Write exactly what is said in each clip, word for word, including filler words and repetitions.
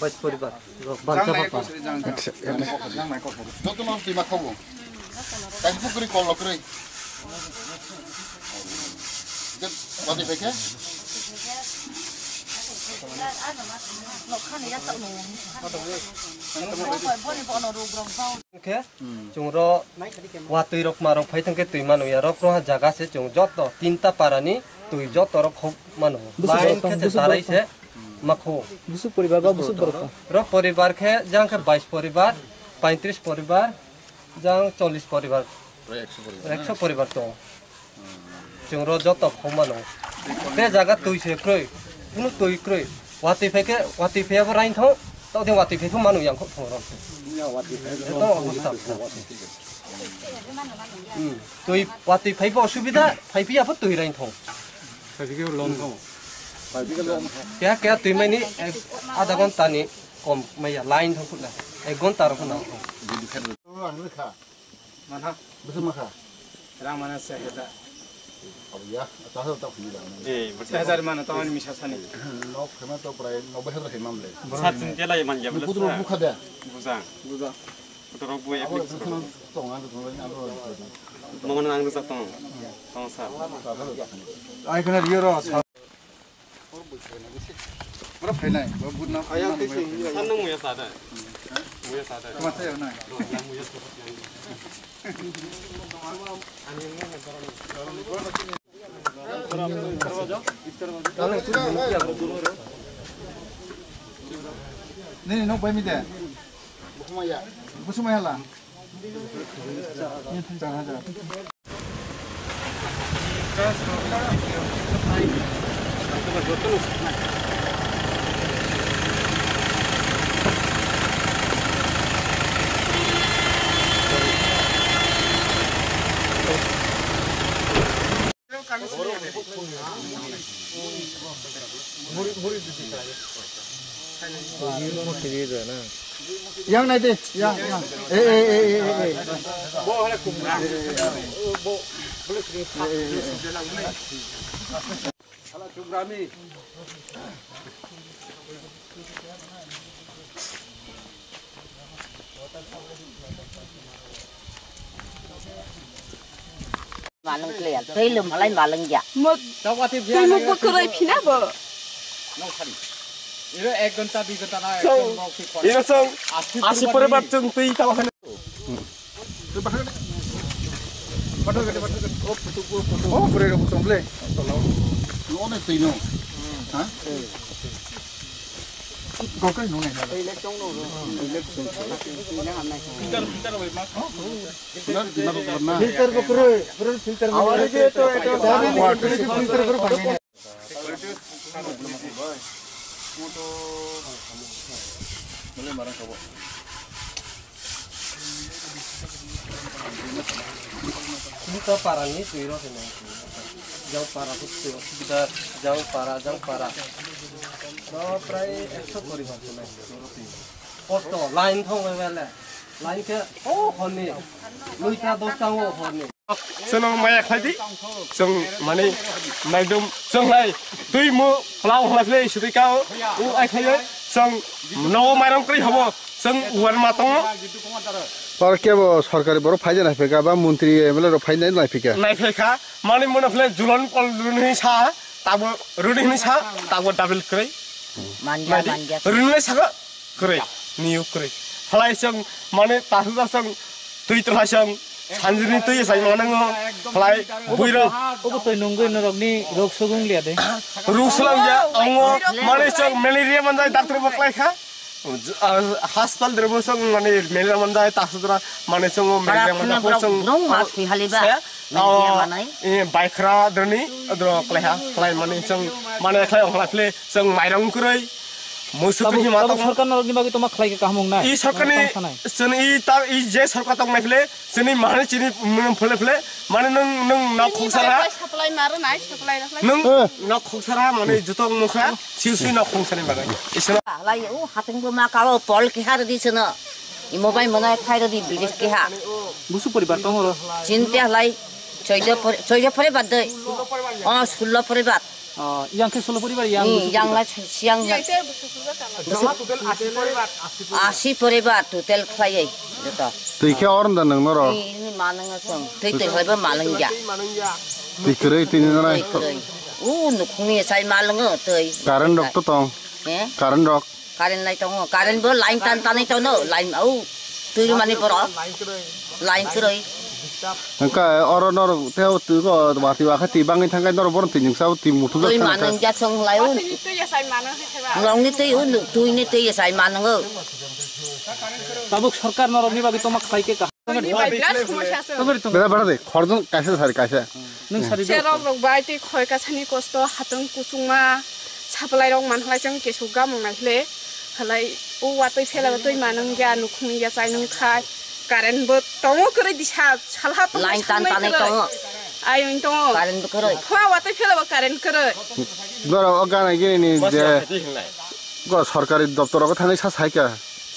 Bais poribar. Rok bangsa papa. Joto no twi ma khabu. Kaisa pukri kol lo kwrwi. Wati phaikhe? Khe chwng ro watwi rok ma rok phai thangkhe twi manu ya rok roha jaga se chwng joto tinta para ni twi joto rok khok mano. Busuk line borok khe tong, se busuk tarai borok tong. Se ma kho. Busuk poribar ba busuk borok tong. Rok poribar khe jang khe bais poribar, paitris poribar, jang chollis poribar. Prai ekso poribar. Ekso poribar tong. Chwng ro joto khok mano. Te jaga twi se kroi. Kunu twi kroi. Watwi phai khe, watwi phai abo rain thong. Tao de watwi phai phu manu yang khok thong ro. Ya watwi phai. Eto obostha. Hmm. Twi watwi phai phu osubida, phai phi apho twi rain thong. Phai phi khe lom thong. Phai phi khe lom thong. Kya kya twi mai ni ek adha ghonta ni kom maya line thong khutla. Ek ghonta ro khuna. Mana? Bwswk makha? Rang mana se heda. Abo ya, ta sa ta phini da. Eh, se hajar mana tawani misa sani. Nok khema to prai nobbai hajar khema mle. Sa tin tela man ya. Putro bukha da. Bujang. Buja. Putro bu ya. Abo khema tong ang tong ang. Mama nang sa tong. Tong sa. Ai khana riyo ro. Oro phainai, bo budna. Ayang twi sing. San nang muya sa da. Muya sa da. Tama sa ya nai. Muya sa da. Nini nok bai mi de. Busumaya. Busumaya la. Yang nai de, yang, yang. Eh, eh, eh, eh, eh, eh. Malung clear. Twi lum halai malung ya. Muk. Twi muk bo kwrwi phina bo. Iro ek ghonta, dui ghonta na, so, ekdom rok si phone. Iro song, asi pore bat chwng twi tamo hane. Oh, photo, photo. Oh, photo, photo, ble. Tolo. No, no, twi no. Ha? Gokai no, no, no. Election no, no. Election. Filter, filter bai ma. Filter bo kwrwi, kwrwi filter bo. Awari je to, to, dari ni kwrwi filter bo bani. Buka parani twi rok hinwi. Jang para khe twi osubida, jang para, jang para. No, prai ekso poribar hinwi. Kosto, line thong wele. Line khe, oh, honni. Noita dosta o honni. Chwng maya khlai di. Chwng mani maidum chwng lai. Twi mo plau hla khlai sidi ka o. U ai khlai chwng no mairang kri hobo. Chwng uan ma tongo. Par kebo sorkari borok phaijak naiphika ba montri M L A rok phainai naiphika. Naiphika. Mani mono khlai julan kol runi sa. Tabo runi hinwi sa, tabo double kwrwi. Manja, manja. Runi hinwi saka kwrwi, niyo kwrwi. Halai chwng, mane, tasu da chwng, twi twlai chwng, sanjini twi sai manango, halai buiro. Obo twi nungwi norokni rok sogong liya de. Ruk swlang ya, ongo, mane, chwng malaria manjai, doctor bo klai kha. Hospital dre bo chwng mane mela manjai ta sudra mane chwng mela manjai chwng nong mas phi haliba. Media manai. Baikra droni dro kleha klai mane chwng mane khlai ongla khle chwng mairang kwrwi musu phi ma tong. Sarkar norokni bagwi toma khlai kaham wngnai. I sarkarni chwng i ta i je sarkar tong nai khle chini mane chini mane phule phule mane nung nung nok khungsara. Nung nok khungsara mane jutong mukha. Sui sui nok khungsani bagwi. Isra. Lai u hating bu ma ka o pol ki har di seno. Imo bai mana khai di bilis ki ha. Busu poribar tong ro. Chinte lai choido pore, choido pore bad dei. O sullo pore bad. Oh, yang khe solo poribar yang Hmm, busu yang poribar. Lai siang ya. Asi poribar total khlaiwi joto. Twi khe or da nang norok. Twi ni manung asong. Twi twi hoiba malung ya. Twi kwrwi twi ni nai. Twi kwrwi. U nukhung ni sai malung twi. Current rok to tong. Eh? Current rok. Current lai tongo, current bo line tan tanwi tongo, line au twi mani borok. Line kwrwi. Hwnkhe oro norok tei o twi go wati wakha twi bangwi thangkhe norok bono twi nungsa o twi muthung jak thangkhe. Twi manung ja song lai o. Twi ya sai manung hai theba. Norokni twi o twi ni twi ya sai manung o. Tabuk sarkar norokni bagwi toma khlai khe kaham. Twi bai birat somosya se. Bera bera de khorjong kaisa sari kaisa. Nwng sari de. Cherok rok bai tei khoi kasani kosto hatong kusungma. Saplai rok man halai chang kesu gamung nai hle. Halai o watwi phela twi manung ya nukhung ya chai nung khai. Current bo tongo kwrwi disa salha tongo. Line tan sanai tanai kwrwi. Tongo. Ayung tongo. Current bo kwrwi. Phua watwi phela bo current kwrwi. Doro o gana gini ni je go sorkari doptor rogo thangwi sa sai kha.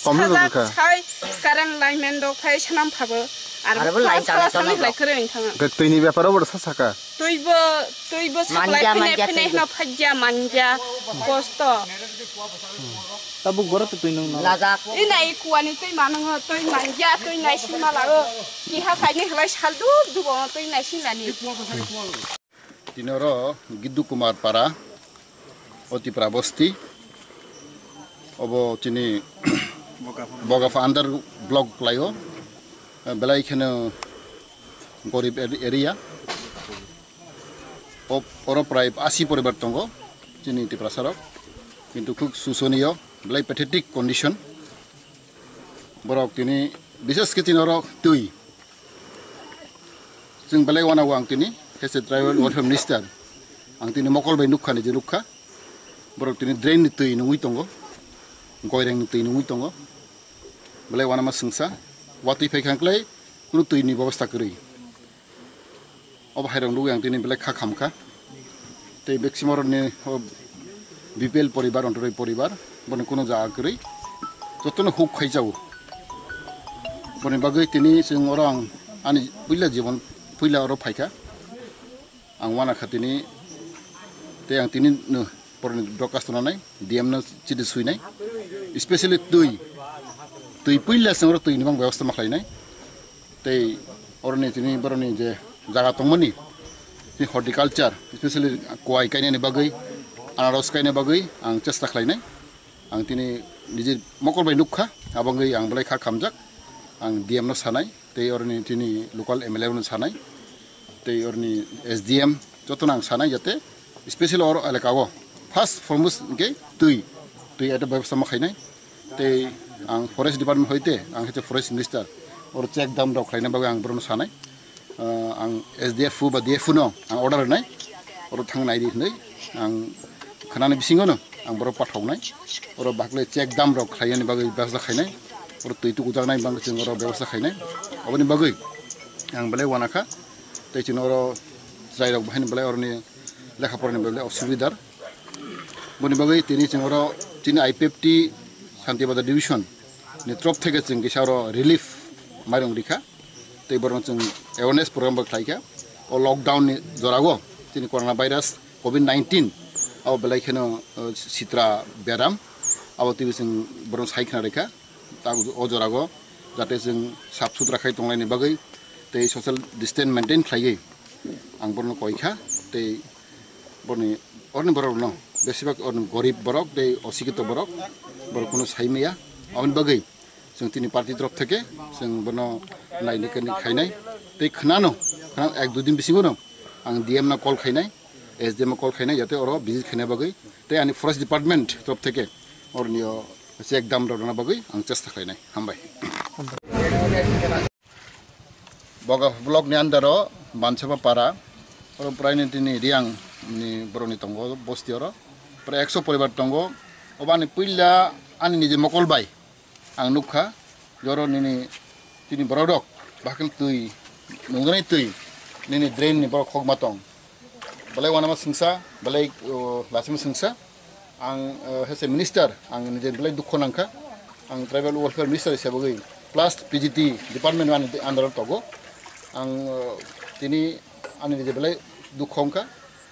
Kom no Sajak rwkha. Sai current lineman rok phai sanam phabo. Aro Aro bo line sala tan sani tan lai kwrwi thanga. Ke twi ni bepar o bo sa saka. Twi bo, twi bo saplai Manja, phine manja, phine twi bo. Hino phajya manja kosto. Tabuk boro to twi nung no. Lajak. Ina i kuani twi manung twi manja twi nai sima lago. Kiha saini halai sal dub dub o twi nai sima ni. Tini oro Giddu Kumar Para, o Tipra Bosti, obo chini Bogapha under block khlaio, belai kheno gorib ar-, area. O-, oro prai asi poribar tongo chini Tiprasa rok, kintu khuk susoniyo, belai pathetic condition. Borok tini bises khe tini oro twi. Chwng belai wanao ang tini, as a tribal welfare minister, ang tini mokol bai nukha, nije nukha. Borok tini drain ni twi nungwi tongo, goireng ni twi nungwi tongo. Belai wanama swngsa, watwi phai kha hwnkhlai kunu twi ni bebosta kwrwi. Obo hai rok nugwi ang tini belai kha khamkha. Tei maximum rokni o B P L poribar, Antyodoi poribar, boni kunu jaga kwrwi. Jotono huk khaijao. Boni bagwi tini chwng oro ang ani puila jibon, puila oro phaikha. Ang uanakha tini, tei ang tini no borokni dorkhasto nanai, D M no chidi suinai, specially twi, twi puila chwng oro twi ni bang bebosta ma khlainai, tei oroni tini borokni je jaga tongmani, tini horticulture, specially kwai kainani bagwi, anaros kaina bagwi ang chesta khlainai. Ang tini niji mokol bai nukha, abangwi ang belai kha khamjak. Ang D M no sanai, tei oroni tini local M L A no sanai, tei oroni S D M jotono ang sanai, jate special oro elaka o first foremost hwnkhe twi, twi ete bebosta ma khainai. Tei ang forest department hoite, ang hete forest minister, oro check dam rok khlaina bagwi ang borokno sanai. Ah, ang S D F O ba D F O no ang order rwnai, oro thang nai di hwnwi ang khwnani bisingo no ang borok pathoknai, oro bakle check dam rok khlainani bagwi bebosta khainai, oro twi tukujaknai bang chwng oro bebosta khainai, oboni bagwi ang belai uanakha, tei chwng oro chwrai rok bahai ni belai oroni lekha porani belai osubidar, boni bagwi tini chwng oro chini I P F T Santi Bazar division ni trop theke chwng kisa oro relief mairung rikha. Tei borokno chwng awareness program bo khlaikha. O lockdown ni jorao chini corona virus covid nineteen abo belai kheno, uh, sitra beram abo twibo chwng borokno sai khna rikha. Ta o jorao jate chwng sap sutra khai tonglaini bagwi tei social distance maintain khlaiwi ang borokno koikha. Tei borokni, oroni borokno besibak oroni gorib borok tei osikito borok, borok kunu sai maya. Aboni bagwi chwng tini party torop theke chwng bono naini kani khainai. Tei khwnano, khwna ek dui din bisingo no ang D M no call khainai, S D M no call khainai, jate oro visit khaina bagwi. Tei ani forest department torop theke oroni o check dam rok rwna bagwi ang chesta khlainai. Hambai. Boga block ni under o Bansaba para, oro prai ni tini Riang ni borok ni tongo, bosti oro prai ekso poribar tongo. Obo ani puila ani niji mokol bai ang nukha, joro nini tini borok rok bakal twi nungjaknai twi nini drain ni borok khokma tong. Belai wanama swngsa, belai, o, lachima swngsa. Ang, o, as a minister, ang nini belai dukho nangkha. Ang tribal welfare minister hisabagwi plus P G T department ani under o togo. Ang, o, tini ani nini belai dukho wngkha.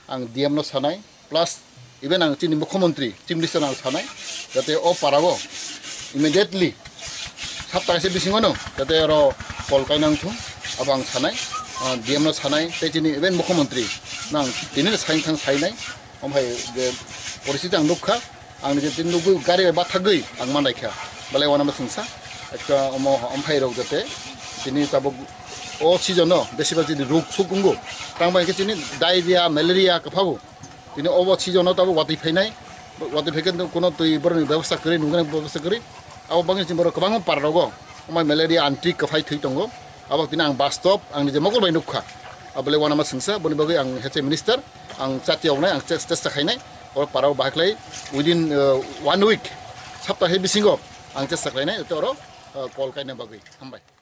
Ang D M no sanai, Plus even ang chini mukhyamantri, chief minister ang sanai, jate o parao immediately sapta kaisa bisingo no jate oro kol kainang thung, abo ang sanai, ah, D M no sanai, tei chini even mukhyamantri nang tini saing thang sainai, omhai je poristiti ang nukha, ang je tini nugui gari bai bathagui ang manai kha, belai wanama singsa, ekta omo omhai rok jate tini tabuk o season no besibak chini ruk suk wngo, tang bai khe chini diarrhea, malaria kwphago. Tini obo season o tabuk watwi phainai, watwi phaikhe kuno twi borokni bebosta kwrwi, nungani bebosta kwrwi. Abo bagwi chini borok kwbangma para rogo, omo malaria anti kwphai thwi tongo. Abo tini ang bastop, ang nije mokol bai nukha. Abo le wanama singsa, boni bagwi ang H A minister, ang chati wngnai, ang ches-, chesta khainai. Oro para o bahai khlai within, uh, one week, sapta hai bisingo ang chesta khlainai, oro, uh, kol kaina bagwi. Hambai.